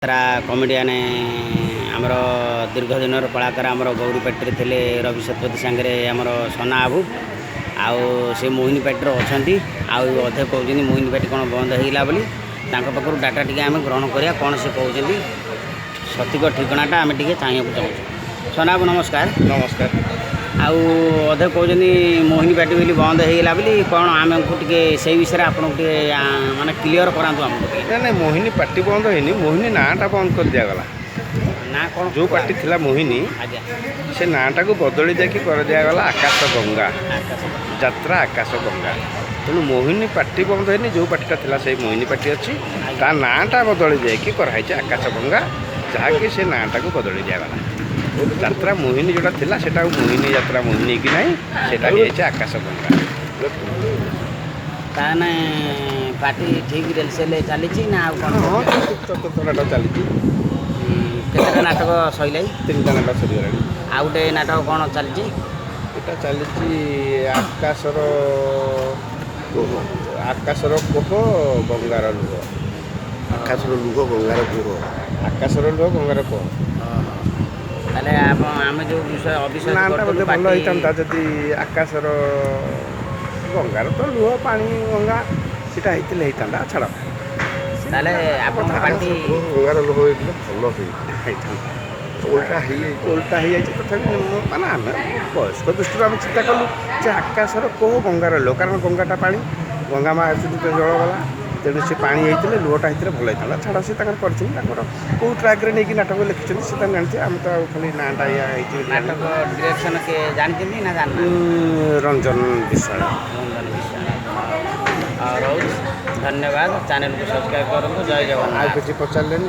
ଯାତ୍ରା କମେଡ଼ିଆନ, ଆମର ଦୀର୍ଘ ଦିନର କଳାକାର, ଆମର ଗୌରୀ ପାର୍ଟିରେ ଥିଲେ ରବି ଶତପଥୀ ସାଙ୍ଗରେ ଆମର ସନା ବାବୁ, ଆଉ ସେ ମୋହିନୀ ପାର୍ଟିର ଅଛନ୍ତି। ଆଉ ଅଧେ କହୁଛନ୍ତି ମୋହିନୀ ପାର୍ଟି କ'ଣ ବନ୍ଦ ହେଇଗଲା ବୋଲି। ତାଙ୍କ ପାଖରୁ ଡାଟା ଟିକେ ଆମେ ଗ୍ରହଣ କରିବା, କ'ଣ ସେ କହୁଛନ୍ତି, ସଠିକ ଠିକଣାଟା ଆମେ ଟିକେ ଚାହିଁବାକୁ ଚାହୁଁଛୁ। ସନା ବାବୁ, ନମସ୍କାର। ନମସ୍କାର। ଆଉ ଅଧେ କହୁଛନ୍ତି ମୋହିନୀ ପାର୍ଟି ବୋଲି ବନ୍ଦ ହେଇଗଲା ବୋଲି, କ'ଣ ଆମକୁ ଟିକେ ସେଇ ବିଷୟରେ ଆପଣଙ୍କୁ ଟିକେ ମାନେ କ୍ଲିଅର କରାନ୍ତୁ ଆମକୁ ଟିକେ। ନାଇଁ ନାଇଁ, ମୋହିନୀ ପାର୍ଟି ବନ୍ଦ ହେଇନି, ମୋହିନୀ ନାଁଟା ବନ୍ଦ କରିଦିଆଗଲା। ନା କ'ଣ? ଯେଉଁ ପାର୍ଟି ଥିଲା ମୋହିନୀ, ସେ ନାଁଟାକୁ ବଦଳି ଦେଇକି କରିଦିଆଗଲା ଆକାଶ ଗଙ୍ଗା। ଆକାଶ ଯାତ୍ରା ଆକାଶ ଗଙ୍ଗା। ତେଣୁ ମୋହିନୀ ପାର୍ଟି ବନ୍ଦ ହେଇନି। ଯେଉଁ ପାର୍ଟିଟା ଥିଲା ସେଇ ମୋହିନୀ ପାର୍ଟି ଅଛି, ତା ନାଁଟା ବଦଳି ଯାଇକି କରାହେଇଛି ଆକାଶ ଗଙ୍ଗା, ଯାହାକି ସେ ନାଁଟାକୁ ବଦଳି ଦିଆଗଲା। ଯାତ୍ରା ମୋହିନୀ ଯେଉଁଟା ଥିଲା, ସେଟା ଆଉ ମୋହିନୀ ଯାତ୍ରା ମୋହିନୀ କି ନାହିଁ, ସେଟା ହେଇଯାଇଛି ଆକାଶ ଗଙ୍ଗା। ତାହେଲେ ପାର୍ଟି ଠିକ୍ ରେଲସେଲ୍ ଚାଲିଛି ନା ଆଉ କ'ଣ? ହଁ, ଚତୁର୍ଥ ନାଟକ ଚାଲିଛି। କେତେଟା ନାଟକ ସରିଲାଣି? ତିନିଟା ନାଟକ ସରିଗଲାଣି। ଆଉ ଗୋଟେ ନାଟକ କ'ଣ ଚାଲିଛି? ଏଟା ଚାଲିଛି ଆକାଶର କୋହ ଗଙ୍ଗାର ଲୁହ। ଆକାଶର ଲୁହ ଗଙ୍ଗାର କୁହ। ଆକାଶର ଲୁହ ଗଙ୍ଗାର କୋହ। ତାହେଲେ ଆପଣ ଆମେ ଯେଉଁ ବିଷୟ ଅବିଶ୍ୱାସ ନାଁଟା ବୋଧେ କରିଥିଲୁ ଭଲ ପାର୍ଟି ହେଇଥାନ୍ତା ଯଦି ଆକାଶର ଗଙ୍ଗାର ତ ଲୁହ ପାଣି ଗଙ୍ଗା, ସେଟା ହେଇଥିଲେ ହେଇଥାନ୍ତା। ଛାଡ଼। ତାହେଲେ ଆପଣଙ୍କ ପାର୍ଟି କୁହ ଗଙ୍ଗାର ଲୁହ ହେଇଥିଲେ ଭଲ ହେଇଥାନ୍ତା। ଓଲଟା ହେଇଯାଇଛି। ଓଲଟା ହେଇଯାଇଛି। ତଥାପି ମାନେ ଆମେ ବୟସ୍କ ଦୃଷ୍ଟିରୁ ଆମେ ଚିନ୍ତା କଲୁ ଯେ ଆକାଶର କୋହ ଗଙ୍ଗାର ଲୁହ, କାରଣ ଗଙ୍ଗାଟା ପାଣି, ଗଙ୍ଗା ମା ହେଉଛନ୍ତି ଜଳ ବାଲା। ତେଣୁ ସେ ପାଣି ହେଇଥିଲେ, ଲୁହଟା ହେଇଥିଲେ ଭଲ ହେଇଥାନ୍ତା। ଛାଡ଼, ସେ ତାଙ୍କର କରିଛନ୍ତି, ତାଙ୍କର କେଉଁ ଟ୍ରାକ୍ରେ ନେଇକି ନାଟକ ଲେଖିଛନ୍ତି ସେ ତାଙ୍କୁ ଜାଣିଥିବେ। ଆମେ ତ ଆଉ ଖାଲି ନାଁଟା ଏଇଆ ହେଇଛି ବୋଲି ଜାଣିଛୁ। ନାଟକ ଡିରେକ୍ସନ କିଏ ଜାଣିଛନ୍ତି ନା ଜାଣିନାହାନ୍ତି? ରଞ୍ଜନ ବିଶ୍ୱାଳ। ରଞ୍ଜନ ବିଶ୍ୱାଳ। ଆଉ ରହୁଛି, ଧନ୍ୟବାଦ। ଚ୍ୟାନେଲକୁ ସବସ୍କ୍ରାଇବ୍ କରନ୍ତୁ। ଜୟ ଆଉ ଜଗନ୍ନାଥ। କିଛି ପଚାରିଲେନି।